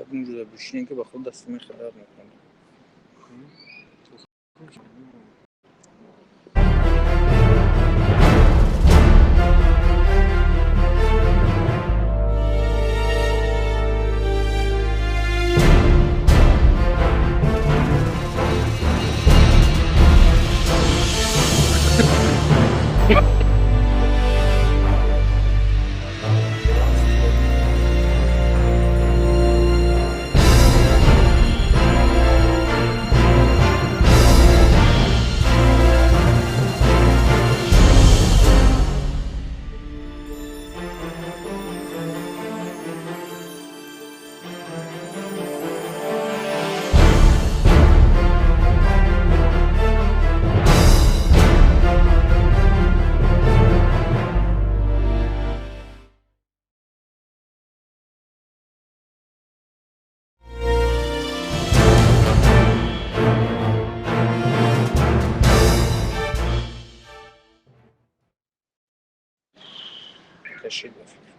Ягон ҷуда бишинем, ки ба худ дасти мехе дард мекунад. Кашид, ба фикр.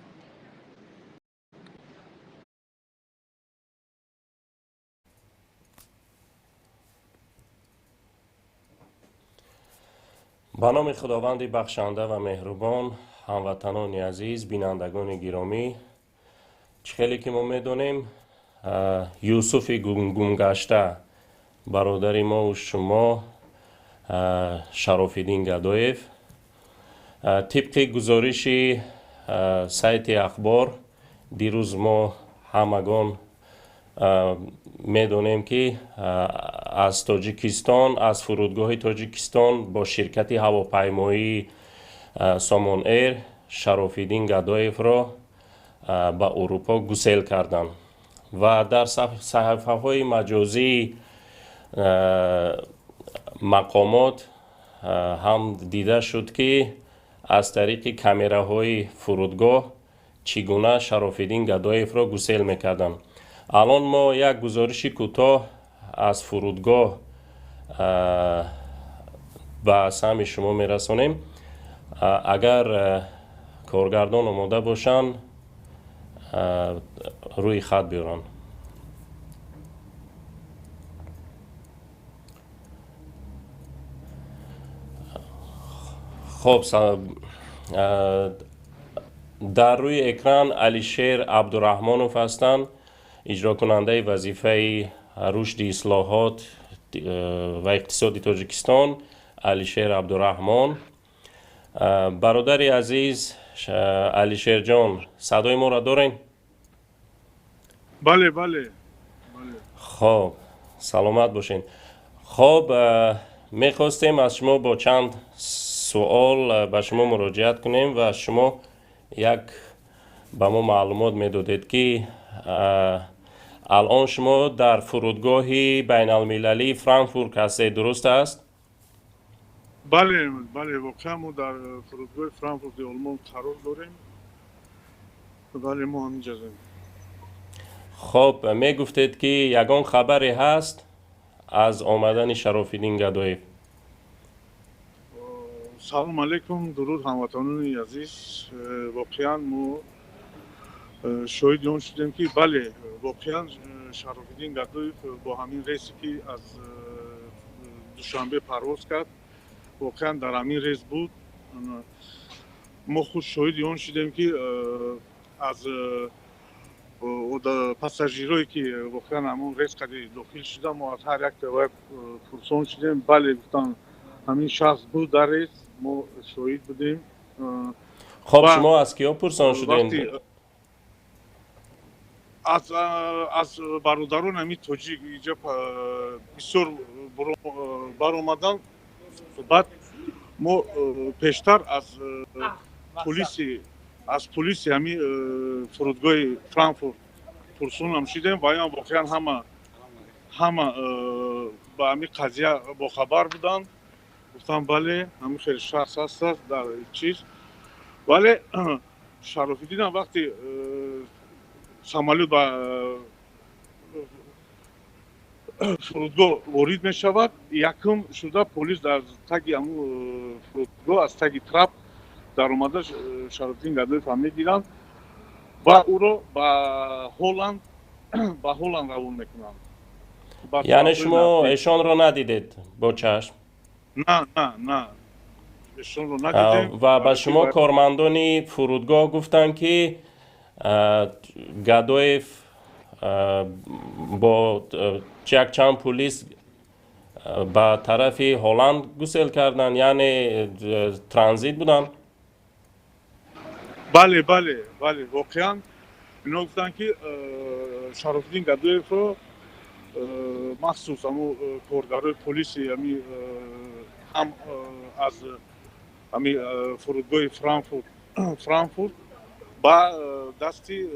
Ба номи Худованди бахшанда ва меҳрубон. Ҳамватанони азиз, бинандагони гиромӣ, чӣ хеле ки мо медонем, Юсуфи гумгашта, бародари мову шумо Шарофиддин Гадоев, тибқи гузориши сайти Ахбор дирӯз, мо ҳамагон медонем, ки аз Тоҷикистон, аз фурудгоҳи Тоҷикистон бо ширкати ҳавопаймоии Сомон Эйр Шарофиддин Гадоевро ба Урупо гусел карданд ва дар саҳифаҳои маҷозии мақомот ҳам дида шуд, ки аз тариқи камераҳои фурудгоҳ чӣ гуна Шарофиддин Гадоевро гусел мекарданд. Алон мо як гузориши кӯтоҳ аз фурудгоҳ ба самъи шумо мерасонем. Агар коргардон омода бошанд, рӯи хат биёранд. Хоб, дар рӯи экран Алишер Абдураҳмонов ҳастанд, иҷрокунандаи вазифаи рушди ислоҳот ва иқтисоди Тоҷикистон. Алишер Абдураҳмон, бародари азиз Алишерҷон, садои моро дорем? Бале. Хоб, саломат бошед. Хоб, мехостем аз шумо бо чанд суол ба шумо муроҷиат кунем ва шумо як ба мо маълумот медодед, ки алон шумо дар фурудгоҳи байналмилалии Франкфурт ҳастед, дуруст аст? Бале, воқеан мо дар фурудгоҳи Франкфурти Олмон қарор дорем. Бале, мо ҳаминҷазем. Хоб, мегуфтед, ки ягон хабаре ҳаст аз омадани Шарофиддин Гадоев? Салом алейкум, дуруд, ҳамватанони азиз. Воқеан мо шоҳиди он шудем, ки бале, воқеан Шарофиддин Гадоев бо ҳамин рейсе, ки аз Душанбе парвоз кард, воқеан дар ҳамин рейс буд. Мо худ шоҳиди он шудем, ки аз пассажирое, ки воқеан ҳамон рейс қади дохил шуда, мо аз ҳар як пурсон шудем. Бале, гуфтанд, ҳамин шахс буд дар рейс, мо шоҳид будем. Хоб, шумо аз киё пурсон шудем? Аз бародарони ҳамин тоҷик иҷа бисёр баромаданд. Баъд мо пештар аз полиси ҳамин фурудгоҳи Франкфурт пурсонам шудем ва ям воқеан ҳама ба ҳамин қазия бохабар буданд. Гуфтам, бале, ҳамин хеле шахс ҳаст дар чиз. Вале Шарофиддинам вақте самолёт ба фурудгоҳ ворид мешавад, якум шуда полис дар таги ҳамун фурудгоҳ аз таги трап даромада Шарофиддин Гадоев ҳам медиданд ва ӯро ба Ҳолланд ба Ҳолланд равон мекунанд. Яъне шумо эшонро надидед бо чашм? На, на, на, эшонро надидем. Ва ба шумо кормандони фурудгоҳ гуфтанд, ки Гадоев бо якчанд пулис ба тарафи Ҳолланд гусел карданд, яъне транзит буданд? Бале, бале, бале, воқеан ино гуфтанд, ки Шарофиддин Гадоевро махсус ҳамо коргарои полиси ами ҳам аз ами фурудгоҳи Франкфурт ба дасти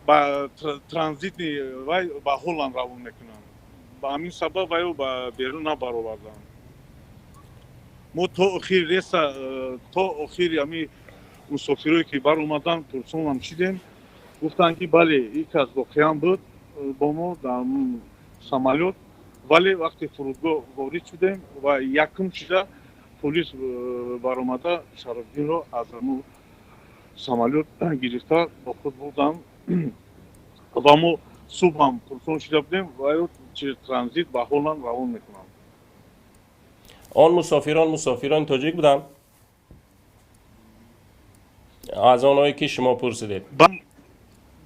ба транзитный вай ба Ҳолланд равон мекунанд. Ба ҳамин сабаб вайо ба берун набароварданд. Мо то охири рейса, то охири ҳами мусофирое, ки баромаданд, пурсонам шидем, гуфтанд, ки бале, ин кас воқеан буд бо мо дар самолёт, вале вақте фурудгоҳ ворид шудем ва якум шида полис баромада Шарофиддинро аз ҳамун самолёт гирифта бо худ бурданд. Ва мо субҳам пурсон шида будем, ваё через транзит ба Ҳолланд равон мекунанд. Он мусофирон мусофирони тоҷик буданд, аз онҳое, ки шумо пурсидед?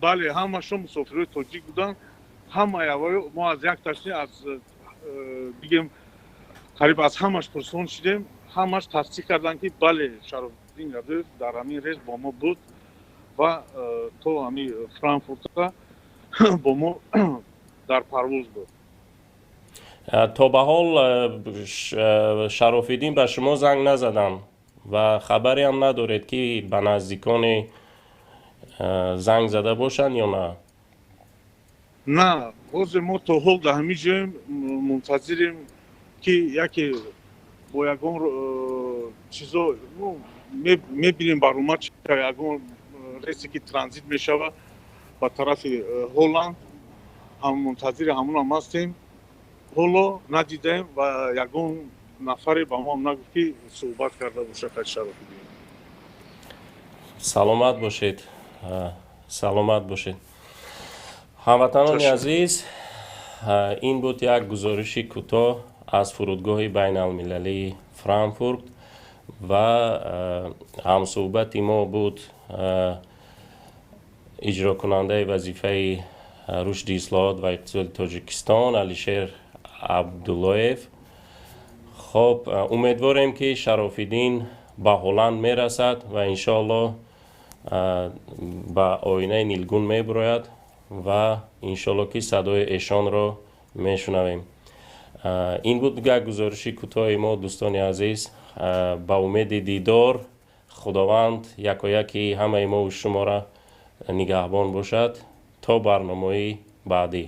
Бале, ҳамашон мусофирои тоҷик буданд. Ҳамаи авваё мо аз як ташни аз бигем, қариб аз ҳамаш пурсон шидем, ҳамаш тасдиқ карданд, ки бале, Шарофиддин Гадоев дар ҳамин рейс бо мо буд ва то ҳамин Франкфурта бо мо дар парвоз буд. То ба ҳол Шарофиддин ба шумо занг назаданд ва хабареам надоред, ки ба наздиконе занг зада бошанд ё на? На, ҳозир мо то ҳол дар ҳамин ҷоем, мунтазирем, ки яке бо ягон чизо мебинем, баромад ягон рейсе, ки транзит мешавад ба тарафи Ҳолланд, ҳам мунтазири ҳамонам ҳастем. Ҳоло надидаем ва ягон нафаре ба мо нагуфт, ки суҳбат карда бошад Шарофиддин. Саломат бошед, саломат бошед, ҳамватанони азиз. Ин буд як гузориши кӯтоҳ аз фурудгоҳи байналмилалии Франкфурт ва ҳамсӯҳбати мо буд иҷрокунандаи вазифаи рушди ислоҳот ва иқтисоди Тоҷикистон Алишер Абдуллоев. Хоб, умедворем, ки Шарофиддин ба Ҳолланд мерасад ва иншоаллоҳ ба оинаи нилгун мебурояд ва иншоаллоҳ, ки садои эшонро мешунавем. Ин буд як гузориши кӯтоҳи мо, дӯстони азиз. Ба умеди дидор, Худованд якояки ҳамаи мову шуморо нигаҳбон бошад то барномаи баъдӣ.